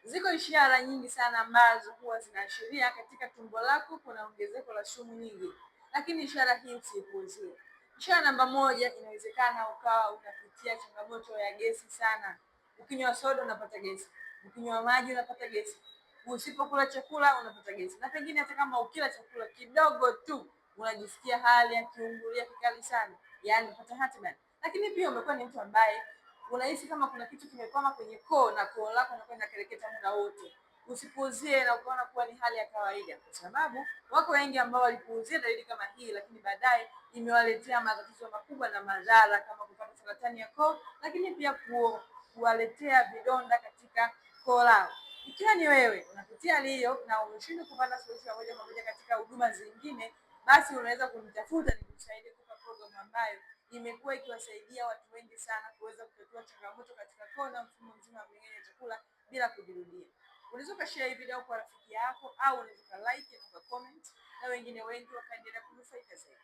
Ziko ishara nyingi sana ambazo huwa zinaashiria katika tumbo lako kuna ongezeko la sumu nyingi, lakini ishara hii usiipuuzie. Ishara namba moja, inawezekana ukawa unapitia changamoto ya gesi sana. Ukinywa soda unapata gesi, ukinywa maji unapata gesi, usipokula chakula unapata gesi, na pengine hata kama ukila chakula kidogo tu unajisikia hali ya kiungulia kikali sana, yaani unapata heartburn. Lakini pia umekuwa ni mtu ambaye unahisi kama kuna kitu kimekwama kwenye koo na koo lako linakuwa linakereketa muda wote. Usipuuzie na ukaona kuwa ni hali ya kawaida, kwa sababu wako wengi ambao walipuuzia dalili kama hii, lakini baadaye imewaletea matatizo makubwa na madhara kama kupata saratani ya koo, lakini pia kuwaletea vidonda katika koo lao. Ikiwa ni wewe unapitia hali hiyo na umeshindwa kupata suluhisho ya moja kwa moja katika huduma zingine, basi unaweza kunitafuta nikusaidie kupa programu ambayo imekuwa ikiwasaidia watu wengi sana kuweza kutatua changamoto katika koo na mfumo mzima wa mmeng'enyo wa chakula bila kujirudia. Unaweza ukashare hii video kwa rafiki yako au unaweza ukalike na ukacomment na wengine wengi wakaendelea kunufaika zaidi.